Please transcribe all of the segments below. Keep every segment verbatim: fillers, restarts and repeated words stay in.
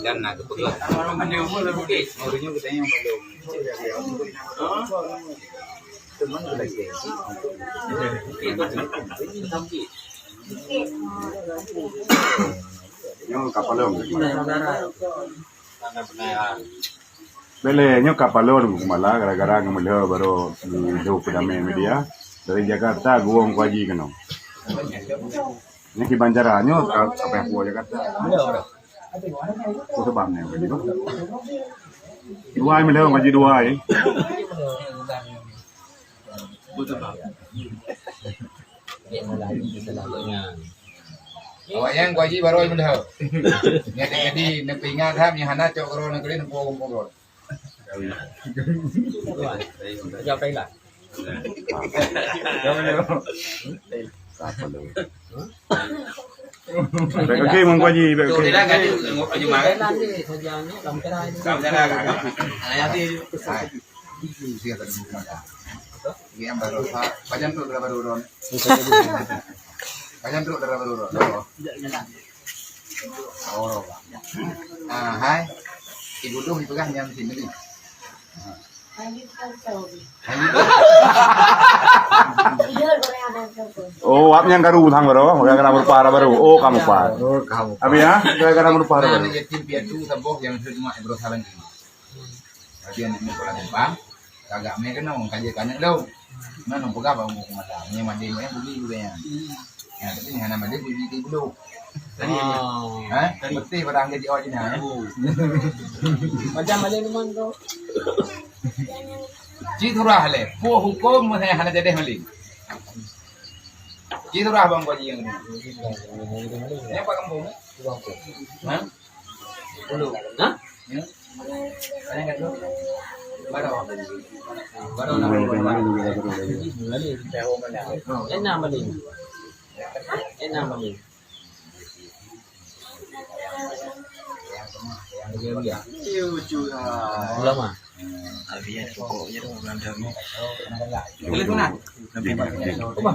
Dan nak kepegelah. Nyoe ka palong. Bèk lé, nyoe ka palong Teungku Mala gara-gara ngon meulhô barô lheuh peudamé media. Dari Jakarta geuwoe Teungku Haji keunoe. Nyoe kiban cara nyoe ka, ka payah puwoe Jakarta. Peue sabab nyoe Teungku Haji? Dua ai meulhô Teungku Haji, dua ai. Awak nyan Teungku Haji barô ai meulhô. Nyan jadi neupeuingat that, nyan hana cok keudroe neuh keudeh neupeuwoe kumpul keudroe. Bèk keuki Teungku Haji, bèk keuki. Pajan trok dara barô droen. Pajan trok dara barô droen. Oh, ah, hai. Ibu tu dipeugah nyang sini. Oh, awak nyang karu thang barô, gara-gara meurupa barô. Oh, kamu pa. Oh, kamu pa. Abi ya, gara-gara meurupa barô. Nah, yatim piatu saboh nyang seudeungoe Ibrahim Salam. Tapi aneuk nyoe sekolah simpang, kagak mé keunoe, ka jeuet keu aneuk lôn. Nah, lôn peugah bak Teungku Mala, meunyoe madé meu'en buli gurée nyan. Ya, tapi hana madé buli di Bulu. Oh. Ha? Beutih barang dia jiôh cina, ya. Oh. Macam maleng teman tu. Cit surah lé, peue hukôm meuhai hana jadeh maleng. Cit surah bang Teungku Haji nyang ni. Nyang pat kampung? Ha? Bulu. Ha? Ya. Tanya kat tu. Baru. Baru nak. Enam maleng. Enam maleng. Ulama. Boleh sunat. Apa?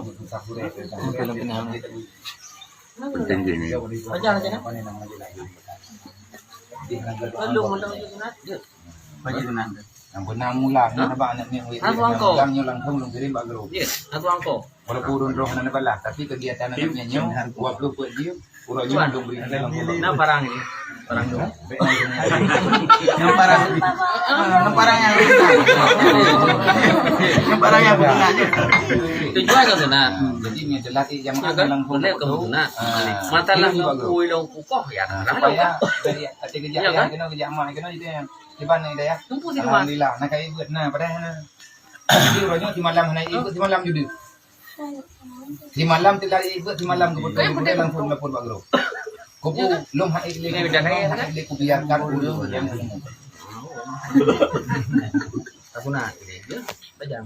Penting ni. Ajar aja kan? Lalu mau tahu sunat? Bagi sunat. Nyang beuna mula, hah? Nyoe bak aneuk miet murit. Aku angko. Ulang nyoe langsung lôn kirim bak grup. Yes, aku angko. Walaupun ureueng droe hana neubalah, tapi kegiatan aneuk miet nyoe, dua puluh peuet jeuem, uroe nyoe lôn bri lôn. Nah, parang ni. Parang tu. Nyang parang. Nyang parang nyang. Nyang parang nyang. Tujuan kan sana. Jadi, nyoe jelas jamaah kan? Langsung betul ke tu. Nah, ah, masalah kirim bak grup. Lampu ilong kukoh, ya. Nah, supaya dari hati kejak, ya, kan? Kena kejak mak, kena itu yang Kiban ni dayah. Tumpu si Kiban. Alhamdulillah, na ka ibeuet na, padahai na. Jadi, uroe nyoe simalam hana ibeuet, simalam judeueng. Simalam teulat ibeuet, simalam keubeutôi, keubeutôi langsung lapor bak grup. Kupu, ya kan? Lôn hak ilek, ini udah lôn hak ilek kubiarkan ureueng yang. Aku nak ilek je, bajang.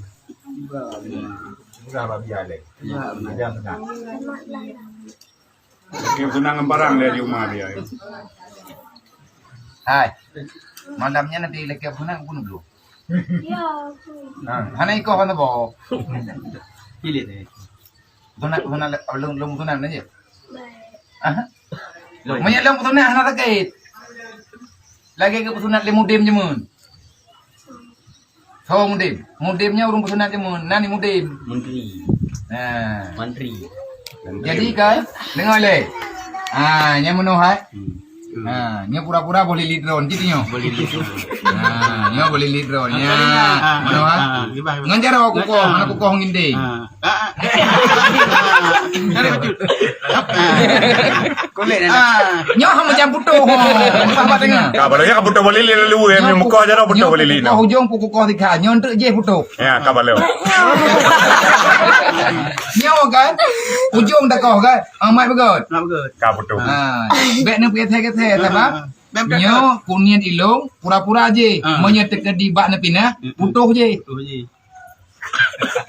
Udah babi alek. Ya, bajang nak. Lakèe meusunat ngon parang lé di uma dia. Hai. Malam nyan nanti lakèe meusunat pun belum. Ya, aku. Nah, hana ikoh kan tabo. Pilih ni. Sunat, sunat, lôn, lôn sunat aja. Baik. Aha. Meunyo lôn sunat hana sakét. Lagèe geusunat lé Mudem jeumeu'en. Soe Mudem? Mudem nyan ureueng peusunat jameun, nan ni Mudem. Menteri. Ha. Mantri. Jadi kan, deungö lé. Ha, nyan meunoe hai. Hmm. Ha, nyoe pura-pura boh lilit droen, gitu nyoe. Boh lilit droen. Ha, nyoe boh lilit droen. Nyan, meunoe hai. Ha, ha, ha. Ngon jaroe kukoh, ha, hana kukoh ngon indeng. Ha. Ah, ah. Ada bacut. Kulit ada. Ah, nyoe hana macam putoh, ho. Sahabat dengar. Ka bala nyoe putoh boleh lalu, eh, nyoe muka aja dah putoh boleh lino. Ujung pukoh tiga, nyoe untuk je putoh. Ya, ka bala. Nyoe kan? Ujung dah kau kan? Amat begot. Nak begot. Ka putoh. Ha, bèk nak pergi thai-thai, sabar. Ah, ah. Bèk, bèk, nyoe bèk. Kuniet ilong, pura-pura je. Ah. Meunyoe teukeudi bak neupinah, hmm, hmm, putoh je. Putoh je.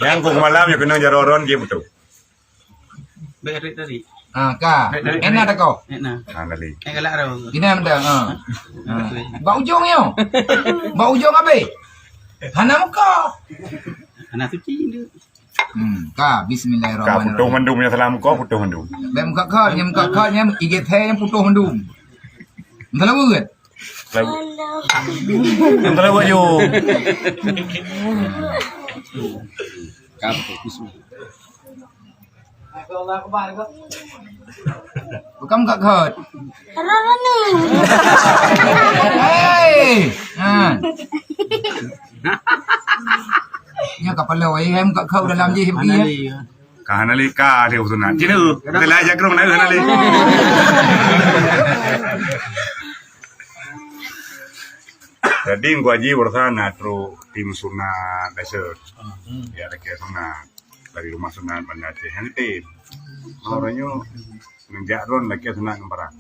Nyang kong malam ya kena jaroe droen je betul. Baik, tarik, tarik. Ha, ka. Baik, tarik, tarik. Enak tak kau? Enak. Ha, tadi. Eh, galak dah. Ini anda, ha. Ha. Bak ujung nyo. Bak ujung habis. Hana muka. Hana suci tu. Hmm, ka, bismillahirrahmanirrahim. Ka, putôh mandum nyang salam ko, putôh mandum. Bèk meukat-kat, nyang meukat-kat, nyang igét hai, nyang putôh mandum. Entah laweuet. Lagu. Entah laweuet, yo. Ka, putôh, bismillah. Bukan meukat-kat. Rara ni. Hei! Ha. Nyoe ka paloe, eh, meukat-kat dalam jih, mana eh. Ka hana lé ka dia tu nak. Cina, kita lah jakrong nak hana lé. Jadi, Teungku Haji berusaha nak trok tim sunat biasa. Ya, lagi sunat. Dari rumah sunat Banda Aceh. Hana tem. Orang nyoe neujak ron lakèe sunat ngon parang.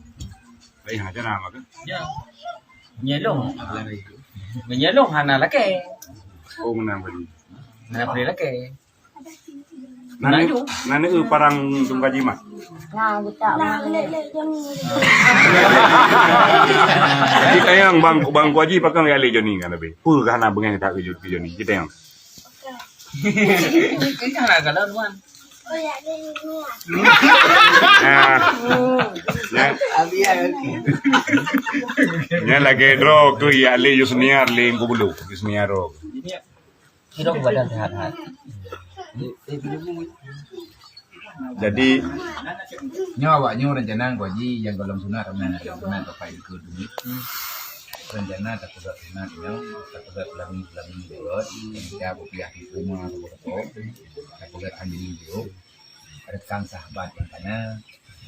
Tapi hana cara maka. Ya. Meunyoe lôn. Meunyoe lôn hana lakèe. Oh, menang tadi. Hana boleh lakèe. Nani, nani eu parang Teungku Haji mah. Nah, buta. Nah, lek, lek, Joni. Jadi tanyong bang, bang Teungku Haji pakon ya lé Joni kan lebih. Peue ka hana beungèh that keu Joni. Kita yang. Kan hana kalau tuan. Oh, ya, lek, lek, lek. Nah. Ya. Abi ya. Nyan lagèe droe keu ya lé Yusniar lé Teungku Bulu. Yusniar droe. Kira badan sehat-sehat. Jadi, nyoe awak nyoe rencana Teungku Haji nyang golom sunat, karena golom sunat Bapak Ibu dulu. Rencana tapeugöt sunat nyoe, tapeugöt peulami-peulami nyoe, kita bupiah di rumah, tapeugöt alhamdulillah. Rekan sahabat nyang kana,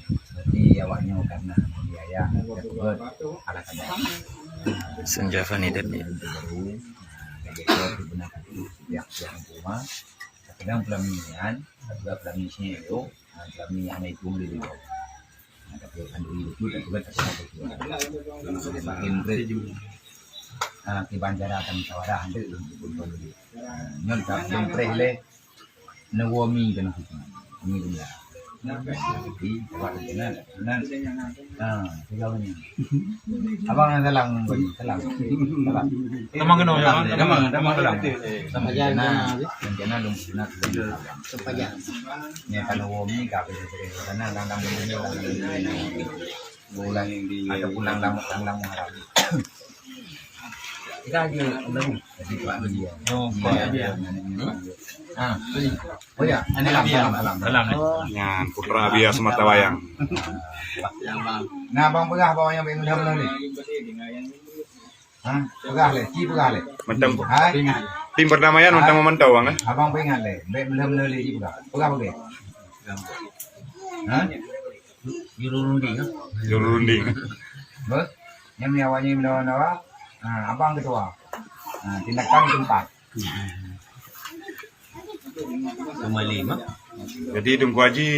berarti awak nyoe karena biaya, tapeugöt ala kadar. Senja Fani Dep. Baru, nah, jadi itu benar. Pihak-pihak rumah, kadang peulami nyan, kadang peulami sini dulu, nah, peulami hana itu boleh dulu. Nah, tapi alhamdulillah itu, tapi kan tak ada itu. Semakin berat. Ah, kiban cara akan musyawarah, nanti belum, belum, belum. Nah, nyoe tak belum preh leh. Neuwoe mi keunan situ. Mi keunan. Jadi, awak keunan, keunan. Ha, tiga orang ni. Abang yang salam, salam. Salam. Tamang keunoe, tamang, tamang, tamang salam. Sama jana, jana lôn sunat lôn salam. Supaya. Ni kalau womi ka boleh, boleh. Karena dalam, dalam, dalam, dalam. Bulan, ada bulan lama, bulan lama harap. Kita aja baru. Jadi, Pak Budi, ya. Oh, Pak Budi, ya. Ha, sorry. Oh, ya, ini salam, salam, salam. Salam, ni. Nyan, putra Abia Semata Wayang. Nah, abang peugah, abang yang bagi mudah-mudahan ni. Ha? Peugah lé, ci peugah lé. Mantap. Hai. Tim perdamaian mantap memantau, Bang, eh? Abang peuingat lé, bèk meulheueh-meulheueh lé ci peugah. Peugah bagai. Ha? Juru runding, eh? Juru runding. Beuh? Nyang awak nyoe meunawa-nawa. Ha, abang ketua. Ha, tindakan keempat. Kembali, mah. Jadi, Teungku Haji,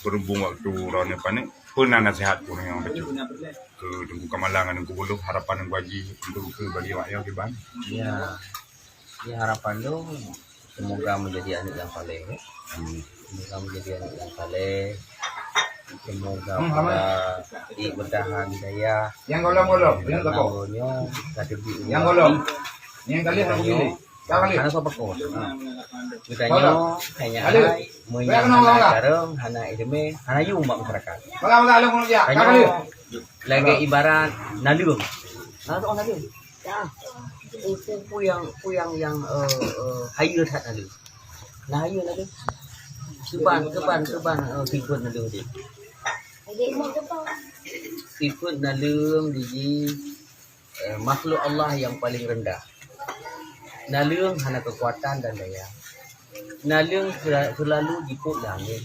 berhubung waktu droeneuh paneuk, peue na nasihat keu ureueng nyang bacut? Keu Teungku Kamala ngon Teungku Bulu, harapan Teungku Haji untuk keu bagi awak nyoe kiban? Ya. Ya, harapan lôn, semoga menjadi aneuk yang saleh, ya. Amin. Semoga menjadi aneuk yang saleh. Semoga pula diberkahi hidayah. Yang golom-golom, yang teuka. Nyoe, ka teubiet yang golom. Yang kali aku pilih. Hana soe pakon. Geutanyoe hanya hai meunyoe hana carông, hana ileumèe, hana yum bak masyarakat. Tanyoe lagèe ibarat naleueng. Hana soe naleueng. Ya. Peue-peue nyang, peue nyang, nyang, eh, eh, hayeue that naleueng. Nah, hayeue naleueng. Keuban, keuban, keuban, eh, sifeuet naleueng jih. Sifeuet naleueng jih. Eh, makhluk Allah yang paling rendah. Naleueng hana kekuatan dan daya. Naleueng sela-, selalu jipôt lam angén.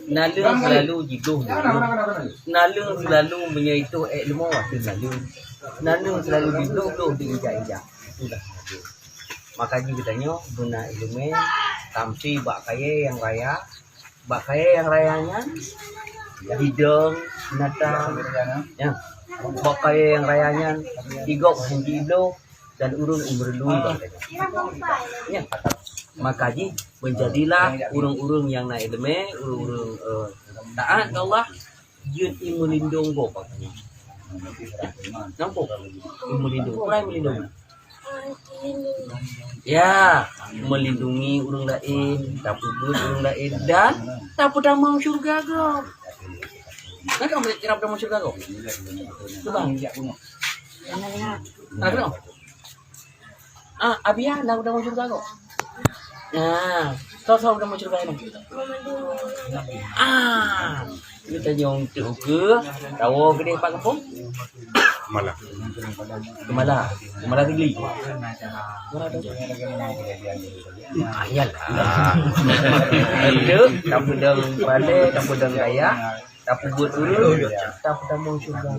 Naleueng selalu jibloh naleueng. Naleueng selalu meunyoe itôh èk leumo ateueh naleueng. Naleueng selalu jibloh-bloh di injak-injak. Itulah naleueng. Maka jih geutanyoe beuna ileumèe, tamsi bak kayèe nyang raya, bak kayèe nyang raya nyan, jidong, binatang, ya. Bak kayèe nyang raya nyan, igob hana jibloh, dan ureueng meureudu bak kayèe. Ya. Maka jih, menjadilah ureueng-ureueng nyang na ileumèe, ureueng-ureueng, eh, taat keu Allah, jeuet imeulindong gob bak kayèe. Nampak? Imeulindong. Peue imeulindong? Ya, melindungi ureuëng laén, tapeubuet ureuëng laén dan tapeutamong syurga gob. Kan kamu kira peutamong syurga gob? Coba. Nah, kenapa? Ah, Abia, nak udah masuk syurga kok? Nah, soe-soe udah masuk syurga ini? Ah, kita nyong tu ke, tahu ke dia Pak Kampung? Malah. Kemala, Kemala Tigli. Mana tu? Ah, iyalah. Itu, tak pedang Rale, tak pedang Raya. Tapeubuet ureuëng, tapeutamong syurga.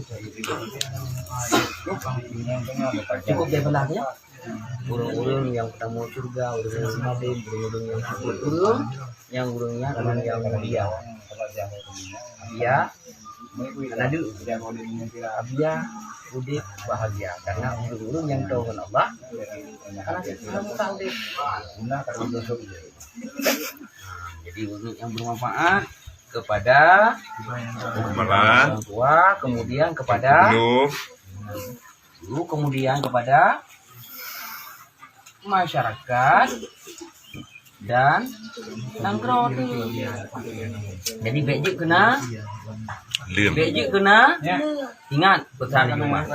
Cukup daripada ya. Ureuëng-ureuëng nyang peutamong syurga, ureuëng-ureuëng alim, ureuëng-ureuëng nyang peubuet ureuëng, nyang ureuëng nyan ureuëng nyang mulia. Abia, nadu, abia, udép bahagia. Karena ureuëng-ureuëng nyang tho ngon Allah, karena kita bukan udép. Jadi ureuëng yang bermanfaat kepada orang tua, kemudian kepada guru, kemudian kepada masyarakat dan nanggroe tu. Jadi bèk jeuet keu na, bèk jeuet keu na, ingat pesan di rumah.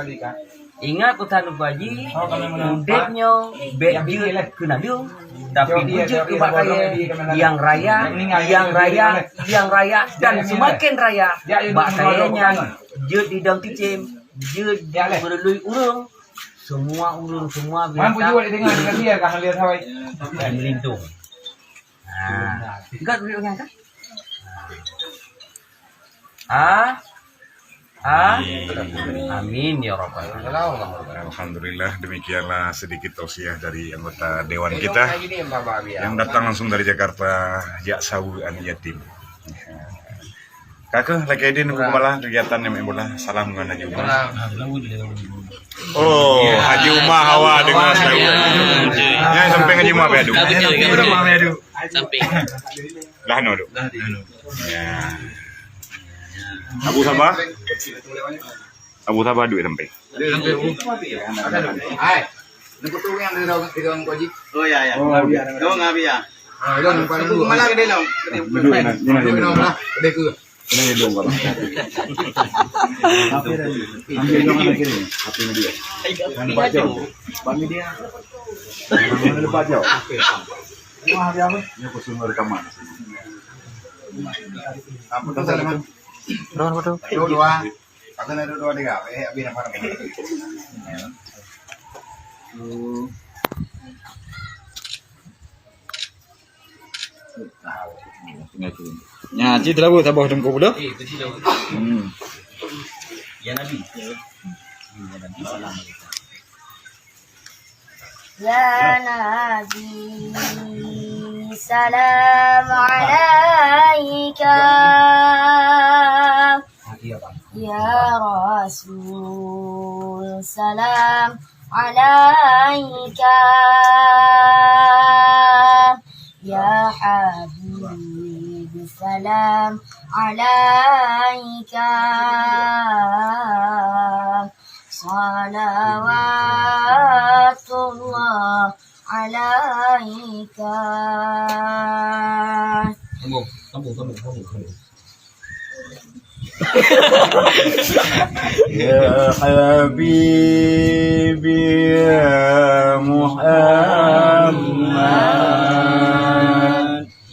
Ingat pesan Teungku Haji, udép nyoe bèk jeuet keu naleueng, tapi beujeuet keu bak kayèe nyang raya, nyang raya, nyang raya dan seumaken raya. Bak kayèe nyan jeuet di dong cicém, jeuet di meurului ureueng, semua ureueng, semua binatang melindung. Nah, ingat duit orang kan? Ah, ah, amin ya rabbal alamin. Alhamdulillah, demikianlah sedikit tausiah dari anggota dewan kita yang datang langsung dari Jakarta, jak saweue aneuk yatim. Kakeuh, lakèe idin keu keumalah kegiatan nyang boh. Salam ngon Haji Uma. Oh, Haji Uma hawa deungon saweue. Nyan sampéng Haji Uma pih adu. Sampéng. Lah no, Dok. Ya. Abu Sabah? Abu Sabah duek sampai. Hai. Nak foto yang ada dalam, dalam kau ji. Oh ya ya. Oh, dia. Dong abi ya. Ah, dong paling dulu. Malah gede dong. Duduk nak, ni nak duduk. Duduk nak, duduk. Kena duduk kalau. Ambil dong lagi ni. Apa ni dia? Yang lepas jauh. Bang ni dia. Yang lepas jauh. Wah, dia apa? Ni aku semua rekaman. Apa tu, Salman? Dua, dua. Dua, dua. Aku nak dua, dua, tiga. Eh, habis apa nama? Nya, cit labu saboh tungku pula. Hmm. Ya Nabi. Ya Nabi, salam alaika. Ya Rasul, salam alaika. Ya Habib, salam alaika. Salawatullah alaika. Sambung, sambung, sambung, sambung, sambung. Ya habibi ya Muhammad.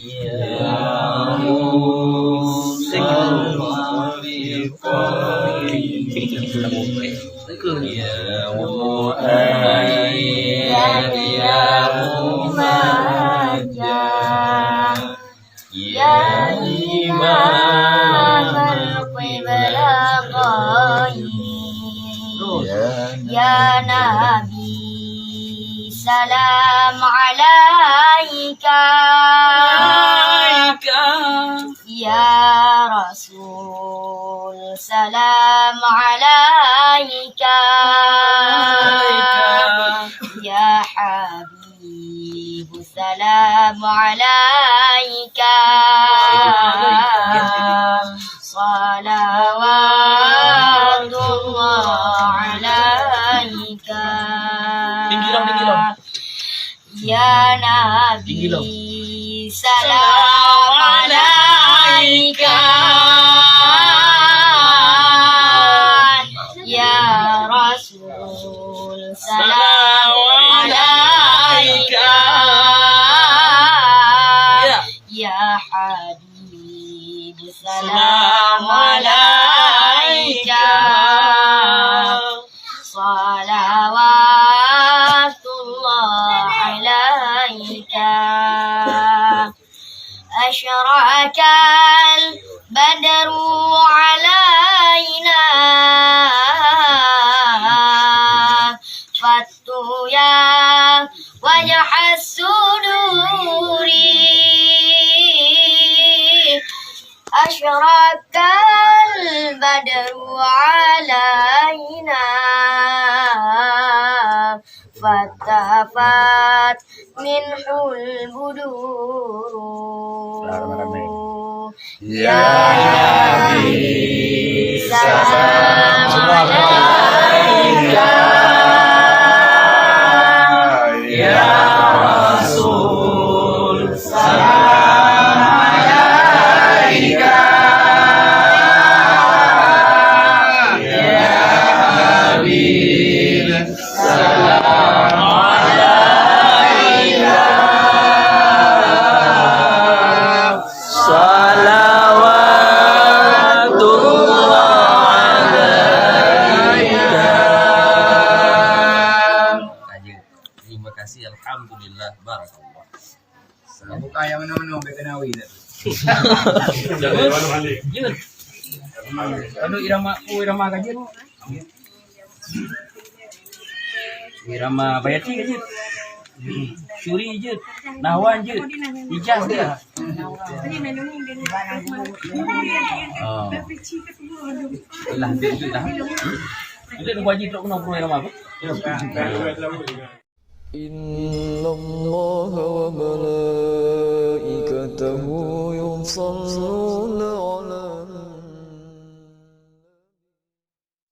Ya Musa. Ya Muhammad. Ya Muhammad. Ya Imam al-Qiblah. Ya Nabi, salam alaika. Ya Rasul, salam alaika. Ya Habib, salam alaika. Salawatullah alaika. Tinggi dong, tinggi dong. Nabi, salam alaika, ya Rasul, salam alaika, ya Habib, salam alaika. صلوات الله عليك. أشرق البدر علينا، فاضت يا وجه السرور. أشرق البدر علينا، فالتفت منه البدور. يا نبي سلام عليك، يا رسول سلام عليك، يا حبيب سلام عليك، صلوات الله عليك. Terima kasih, alhamdulillah, barakallah. Bukan yang mana-mana, bukan kena awil. Jeuet. Kalau irama, oh, irama ka jeuet. Irama Bayati ka jeuet. Syuri jeuet. Nahwan jeuet. Ijaz jeuet. Oh. Lah, jeuet, jeuet lah. Jeuet, Abu Haji, trok keunoe, irama apa? إن الله وملائكته يصلون